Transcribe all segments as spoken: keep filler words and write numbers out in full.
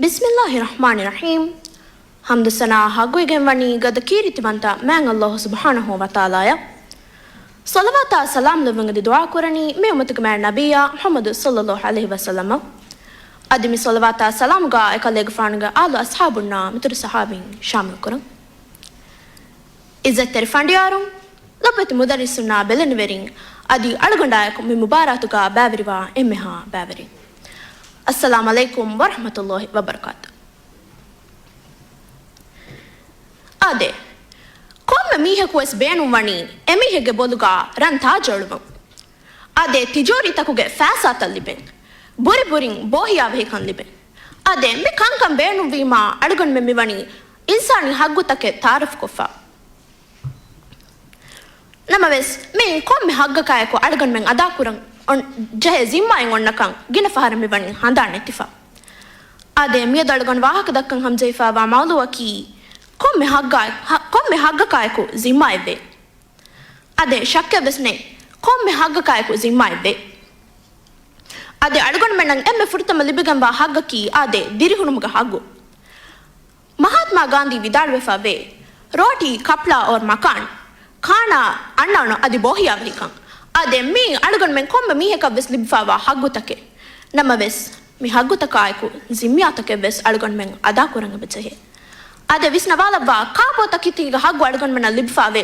ބިސްމިއްލާހި ރަޙްމާނި ރަޙީމް. ޙަމްދު ސަނާ ހައްގުވެގެން ވަނީ ގަދަ ކީރިތިވަންތަ މާތް ﷲ ސުބްޙާނަހޫ ވަތަޢާލާއަށް. ޞަލަވާތާ ސަލާމް ލެއްވުން އެދި ދުޢާ ކުރަނީ މި އުއްމަތުގެ މާތް ނަބިއްޔާ މުޙައްމަދު ޞައްލައްލާހު ޢަލައިހި ވަސައްލަމަށް. އަދި މި ޞަލަވާތާ ސަލާމްގާ އެކަލޭގެފާނުގެ އާލު އަޞްޙާބުންނާ މިތުރު ޞަޙާބީން ޝާމިލް ކުރަން. ޢިއްޒަތްތެރި ފަނޑިޔާރުން، ލޮބުވެތި މުދައްރިސުންނާ ބެލެނިވެރިން، އަދި އަޅުގަނޑާއެކު މި މުބާރާތުގާ ބައިވެރިވާ އެންމެހާ ބައިވެރިން. އައްސަލާމް ޢަލައިކުމް ވަރަޙްމަތުﷲި ވަބަރަކާތު. އާދެ، ކޮންމެ މީހަކުވެސް ބޭނުންވަނީ އެމީހެއްގެ ބޮލުގާ ރަން ތާޖު އެޅުވަން. އާދެ، ތިޖޯރީތަކުގެ ފައިސާތައް ލިބެން. ބުރި ބުރިން ބޯހިޔާވަހިކަން ލިބެން. އާދެ، މި ކަންކަން ބޭނުންވީމާ އަޅުގަނޑުމެން މިވަނީ އިންސާނީ ހައްގުތަކެއް ތަޢާރަފްކޮށްފަ. ނަމަވެސް، މިއިން ކޮންމެ ހައްގަކާއެކު އަޅުގަނޑުމެން އަދާކުރަން އޮން-، ޖެހޭ ޒިންމާއެއް އޮންނަކަން ގިނަ ފަހަރަށް މިވަނީ ހަނދާން ނެތިފަ. އާދެ، މިއަދު އަޅުގަނޑު ވާހަކަ ދައްކަން ހަމަޖެހިފައިވާ މައުޟޫއަކީ ކޮންމެ ހައްގާ-، ހަ-، ކޮންމެ ހައްގަކާއެކު ޒިންމާއެއްވޭ. އާދެ، ޝައްކެއްވެސް ނެތް، ކޮންމެ ހައްގަކާއެކު ޒިންމާއެއްވޭ. އާދެ، އަޅުގަނޑުމެންނަށް އެންމެ ފުރަތަމަ ލިބިގެންވާ ހައްގަކީ، އާދެ، ދިރިހުރުމުގެ ހައްގު. މަހާތްމާ ގާންދީ ވިދާޅުވެފަ ވޭ، ރޯޓީ ކަޕްޅާ އޯރް މަކާން، ކާނާ އަންނާނު އަދި ބޯހިޔާވަހިކަން. އާދެ، މީ އަޅުގަނޑުމެން ކޮންމެ މީހަކަށްވެސް ލިބިފައިވާ ހައްގުތަކެއް. ނަމަވެސް، މި ހައްގުތަކާއެކު ޒިންމާތަކެއްވެސް އަޅުގަނޑުމެން އަދާކުރަން އެބަޖެހޭ. އާދެ، ވިސްނަވާލައްވާ، ކާބޯތަކެތީގެ ހައްގު އަޅުގަނޑުމެންނަށް ލިބިފައިވޭ.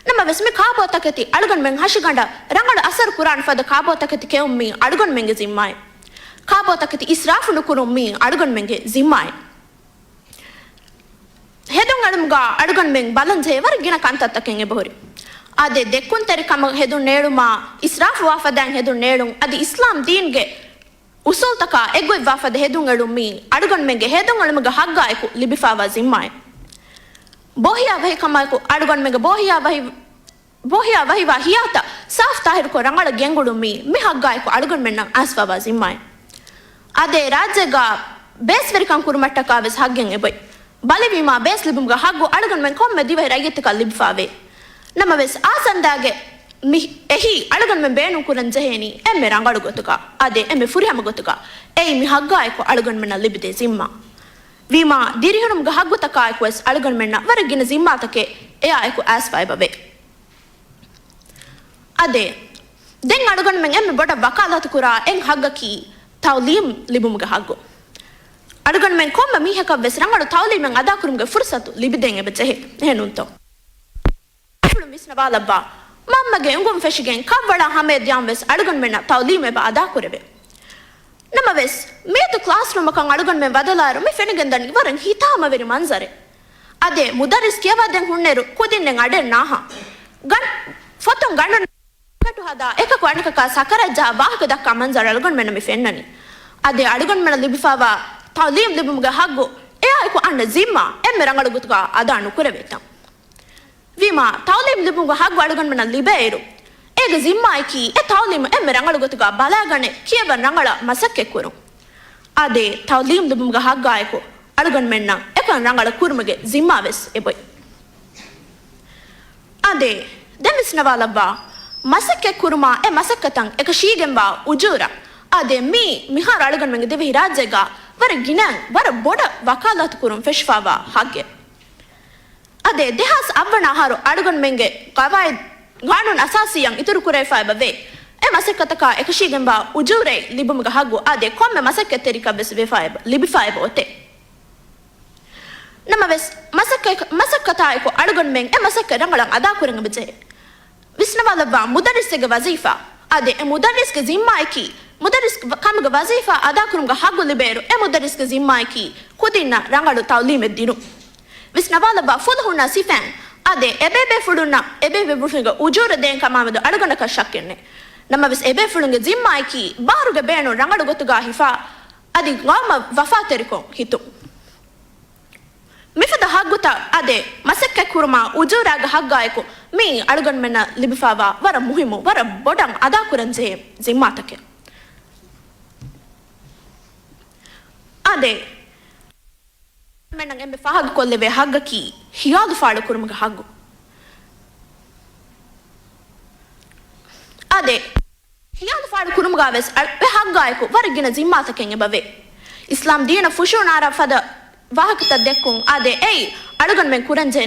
ނަމަވެސް، މި ކާބޯތަކެތި އަޅުގަނޑުމެން ހަށިގަނޑަށް ރަނގަޅު އަސަރު ކުރާނެ ފަދަ ކާބޯތަކެތި ކެއުން މީ އަޅުގަނޑުމެންގެ ޒިންމާއެއް. ކާބޯތަކެތި އިސްރާފު ނުކުރުން މީ އަޅުގަނޑުމެންގެ ޒިންމާއެއް. ހެދުން އެޅުމުގަ އަޅުގަނޑުމެން ބަލަން ޖެހޭ ވަރަށް ގިނަ ކަންތައްތަކެއް އެބަހުރި. އާދެ، ދެއްކުންތެރިކަމަށް ހެދުން ނޭޅުމާ، އިސްރާފުވާ ފަދައިން ހެދުން ނޭޅުން، އަދި އިސްލާމް ދީންގެ އުސޫލްތަކާ އެއްގޮތްވާ ފަދަ ހެދުން އެޅުން މީ އަޅުގަނޑުމެންގެ ހެދުން އެޅުމުގެ ހައްގާއެކު ލިބިފައިވާ ޒިންމާއެއް. ބޯހިޔާ ވަހިކަމާއެކު އަޅުގަނޑުމެންގެ ބޯހިޔާ ވަހި، ބޯހިޔާ ވަހިވާ ހިޔާތައް ސާފު ތާހިރުކޮށް ރަނގަޅަށް ގެންގުޅުން މީ މި ހައްގާއެކު އަޅުގަނޑުމެންނަށް އައިސްފައިވާ ޒިންމާއެއް. އާދެ، ރާއްޖޭގަ ބޭސްވެރިކަން ކުރުމަށްޓަކާ ވެސް ހައްގެއް އެބޮތް. ބަލިވީމާ ބޭސް ލިބުމުގެ ހައްގު އަޅުގަނޑުމެން ކޮންމެ ދިވެހި ރައްޔިތަކަށް ލިބިފައިވޭ. ނަމަވެސް، އާ ސަންދާގެ މި އެހީ އަޅުގަނޑުމެން ބޭނުން ކުރަން ޖެހޭނީ އެންމެ ރަނގަޅު ގޮތުގަ، އާދެ، އެންމެ ފުރިހަމަ ގޮތުގަ އެއީ މި ހައްގާއެކު އަޅުގަނޑުމެންނަށް ލިބިދޭ ޒިންމާ. ވީމާ، ދިރިހުރުމުގެ ހައްގުތަކާއެކު ވެސް އަޅުގަނޑުމެންނަށް ވަރަށް ގިނަ ޒިންމާތަކެއް އެއާއެކު އައިސްފައިބަވޭ. އާދެ، ދެން އަޅުގަނޑުމެން އެންމެ ބޮޑަށް ވަކާލާތު ކުރާ އެއް ހައްގަކީ ތައުލީމް ލިބުމުގެ ހައްގު. އަޅުގަނޑުމެން ކޮންމެ މީހަކަށް ވެސް ރަނގަޅު ތައުލީމެއް އަދާކުރުމުގެ ފުރުސަތު ލިބިދޭން އެބަ ޖެހޭ. އެހެންނޫންތޯ؟ އެފުޅުން ވިސްނަވާލައްވާ، މަންމަގެ އުނގުން ފެށިގެން ކަށްވަޅާ ހަމަޔަށް ދިޔަން ވެސް އަޅުގަނޑުމެންނަށް ތައުލީމް އެބަ އަދާކުރެވޭ. ނަމަވެސް، މިއަދު ކްލާސްރޫމަކަށް އަޅުގަނޑުމެން ވަދެލާއިރު މި ފެނިގެންދަނީ ވަރަށް ހިތާމަވެރި މަންޒަރެއް. އާދެ، މުދައްރިސް ކިޔަވާދޭން ހުންނައިރު ކުދިންނެއް އަޑެއް ނާހާ. ގަން-، ފޮތުން ގަނޑުން ކަޓު ހަދާ އެކަކު އަނެކަކާ ސަކަރާތް ޖަހާ ވާހަކަ ދައްކާ މަންޒަރު އަޅުގަނޑުމެންނަށް މި ފެންނަނީ. އާދެ، އަޅުގަނޑުމެންނަށް ލިބިފައިވާ ތައުލީމް ލިބުމުގެ ހައްގު އެއާއެކު އަންނަ ޒިންމާ އެންމެ ރަނގަޅު ގޮތުގަ އަދާ ނުކުރެވޭތަން. ވީމާ، ތައުލީމް ލިބުމުގެ ހައްގު އަޅުގަނޑުމެންނަށް ލިބޭއިރު، އޭގެ ޒިންމާއަކީ އެ ތައުލީމު އެންމެ ރަނގަޅު ގޮތުގަ ބަލާގަނެ ކިޔަވަން ރަނގަޅަށް މަސައްކަތްކުރުން. އާދެ، ތައުލީމް ލިބުމުގެ ހައްގާއެކު އަޅުގަނޑުމެންނަށް އެކަން ރަނގަޅަށް ކުރުމުގެ ޒިންމާވެސް އެބޮތް. އާދެ، ދެން ވިސްނަވާލައްވާ، މަސައްކަތްކުރުމާ އެ މަސައްކަތަށް އެކަށީގެންވާ އުޖޫރަ. އާދެ، މީ މިހާރު އަޅުގަނޑުމެންގެ ދިވެހިރާއްޖޭގަ ވަރަށް ގިނައިން ވަރަށް ބޮޑަށް ވަކާލާތުކުރުން ފެށިފައިވާ ހައްގެއް. އާދެ، ދެހާސް އަށްވަނަ އަހަރު އަޅުގަނޑުމެންގެ ގަވާއިދު، ގާނޫނު އަސާސީއަށް އިތުރުކުރެވިފައިބަވޭ. އެ މަސައްކަތަކާ އެކަށީގެންވާ އުޖޫރައެއް ލިބުމުގެ ހައްގު އާދެ، ކޮންމެ މަސައްކަތްތެރިކަށްވެސް ވެފައިބަ، ލިބިފައިބަ އޮތޭ. ނަމަވެސް، މަސައްކަތް، މަސައްކަތާއެކު އަޅުގަނޑުމެން އެ މަސައްކަތް ރަނގަޅަށް އަދާކުރަން އެބަޖެހޭ. ވިސްނަވާލައްވާ، މުދައްރިސެއްގެ ވަޒީފާ. އާދެ، އެ މުދައްރިސްގެ ޒިންމާއަކީ، މުދައްރިސް ކަމުގެ ވަޒީފާ އަދާކުރުމުގެ ހައްގު ލިބޭއިރު، އެ މުދައްރިސްގެ ޒިންމާއަކީ ކުދިންނަށް ރަނގަޅު ތައުލީމެއް ދިނުން. ވިސްނަވާލައްވާ، ފުލުހުންނަށް ސިފައިން. އާދެ، އެބޭބޭފުޅުންނަށް އެބޭބޭފުޅުންގެ އުޖޫރަ ދޭން ކަމާމެދު އަޅުގަނޑަކަށް ޝައްކެއްނެތް. ނަމަވެސް، އެބޭފުޅުންގެ ޒިންމާއަކީ ބާރުގެ ބޭނުން ރަނގަޅު ގޮތުގަ ހިފާ، އަދި ގައުމަށް ވަފާތެރިކޮށް ހިތުން. މިފަދަ ހައްގުތައް އާދެ، މަސައްކަތްކުރުމާ އުޖޫރާގެ ހައްގާއެކު މީ އަޅުގަނޑުމެންނަށް ލިބިފައިވާ ވަރަށް މުހިއްމު، ވަރަށް ބޮޑަށް އަދާކުރަންޖެހޭ ޒިންމާތަކެއް. އާދެ، މެންނަށް އެންމެ ފާހަގަކޮށްލެވޭ ހައްގަކީ ހިޔާލު ފާޅުކުރުމުގެ ހައްގު. އާދެ، ހިޔާލު ފާޅު ކުރުމުގަ ވެސް އަ-، އެ ހައްގާއެކު ވަރަށް ގިނަ ޒިންމާތަކެއް އެބަވޭ. އިސްލާމް ދީނަށް ފުށުއަނާރާ ފަދަ ވާހަކަތައް ދެއްކުން އާދެ، އެއީ އަޅުގަނޑުމެން ކުރަންޖެހޭ،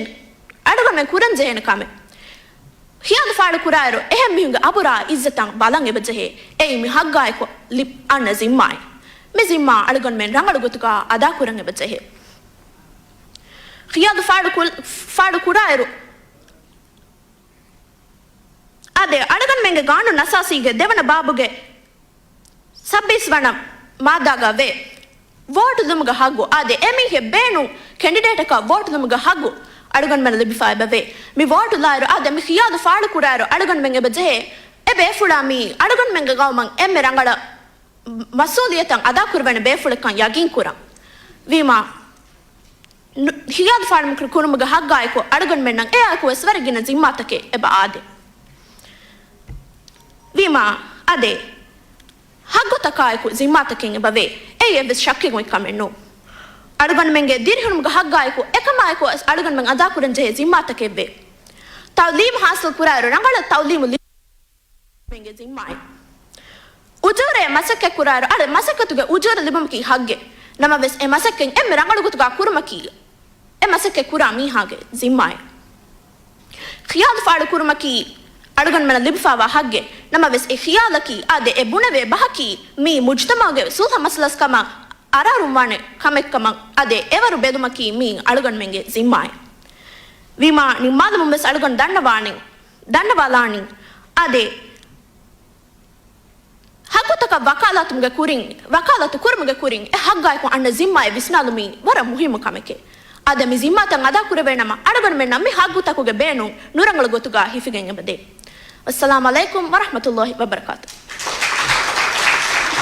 އަޅުގަނޑުމެން ކުރަންޖެހޭނެ ކަމެއް. ޚިޔާލު ފާޅު ކުރާއިރު، އެހެން މީހުންގެ އަބުރާ އިއްޒަތަށް ބަލަން އެބަޖެހޭ. އެއީ މި ހައްގާއެކު ލިބި އަންނަ ޒިންމާއެއް. މި ޒިންމާ އަޅުގަނޑުމެން ރަނގަޅު ގޮތުގަ އަދާކުރަން އެބަޖެހޭ. ޚިޔާލު ފާޅު ކު-، ފާޅު ކުރާއިރު، އާދެ، އަޅުގަނޑުމެންގެ ގާނޫނު އަސާސީގެ ދެވަނަ ބާބުގެ ސައްބީސް ވަނަ މާއްދާގަ ވޭ. ވޯޓު ލުމުގެ ހައްގު. އާދެ، އެމީހެއް ބޭނުން ކެންޑިޑޭޓަކަށް ވޯޓު ލުމުގެ ހައްގު އަޅުގަނޑުމެން ލިބިފަ އެބަވޭ. މި ވޯޓު ލާއިރު، އާދެ، މި ޚިޔާލު ފާޅު ކުރާއިރު އަޅުގަނޑުމެން އެބަ ޖެހޭ އެ ބޭފުޅާ މީ އަޅުގަނޑުމެންގެ ގައުމަށް އެންމެ ރަނގަޅަށް މަސްއޫލިއްޔަތަށް އަދާކުރެވޭނެ ބޭފުޅެއްކަން ޔަގީން ކުރަން. ވީމާ، ނު-، ޚިޔާލު ފާޅު ކުރުމުގެ ހައްގާއެކު އަޅުގަނޑުމެންނަށް އެއާއެކު ވެސް ވަރަށް ގިނަ ޒިންމާތަކެއް އެބަ އާދޭ. ވީމާ، އާދެ، ހައްގުތަކާއެކު ޒިންމާތަކެއް އެބަވޭ. އެއީ އެއްވެސް ޝައްކެއް އޮތް ކަމެއް ނޫން. އަޅުގަނޑުމެންގެ ދިރިހުރުމުގެ ހައްގާއެކު އެކަމާއެކު ވެސް އަޅުގަނޑުމެން އަދާކުރަން ޖެހޭ ޒިންމާތަކެއް ވޭ. ތައުލީމު ހާސިލް ކުރާއިރު ރަނގަޅަށް ތައުލީމު ލި-، މެންގެ ޒިންމާއެއް. އުޖޫރައެއް މަސައްކަތް ކުރާއިރު، އަޅެ މަސައްކަތުގެ އުޖޫރަ ލިބުމަކީ ހައްގެއް. ނަމަވެސް އެ މަސައްކަތް އެންމެ ރަނގަޅު ގޮތުގަ ކުރުމަކީ އެ މަސައްކަތް ކުރާ މީހާގެ ޒިންމާއެއް. ޚިޔާލު ފާޅު ކުރުމަކީ އަޅުގަނޑުމެންނަށް ލިބިފާވާ ހައްގެއް. ނަމަވެސް އެ ޚިޔާލަކީ އާދެ، އެ ބުނެވޭ ބަހަކީ މީ މުޖުތަމަޢުގެ ސުލްހަ މަސަލަސް ކަމަށް އަރާރުންވާނެ ކަމެއްކަމަށް އާދެ، އެވަރު ބެލުމަކީ މީ އަޅުގަނޑުމެންގެ ޒިންމާއެއް. ވީމާ، ނިންމާލުމުން ވެސް އަޅުގަނޑު ދަންނަވާނެ، ދަންނަވާލާނީ އާދެ، ހައްގުތަކަށް ވަކާލާތުމުގެ ކުރިން، ވަކާލާތު ކުރުމުގެ ކުރިން އެ ހައްގާއެކު އަންނަ ޒިންމާއެއް ވިސްނާލުމީ ވަރަށް މުހިއްމު ކަމެކޭ. އާދެ، މި ޒިންމާތައް އަދާ ކުރެވޭ ނަމަ، އަޅުގަނޑުމެންނަށް މި ހައްގުތަކުގެ ބޭނުން ނުރަނގަޅު ގޮތުގަ ހިފިގެން އެބަދޭ. އައްސަލާމު ޢަލައިކުމް ވަރަޙްމަތުﷲި ވަބަރަކާތުހު.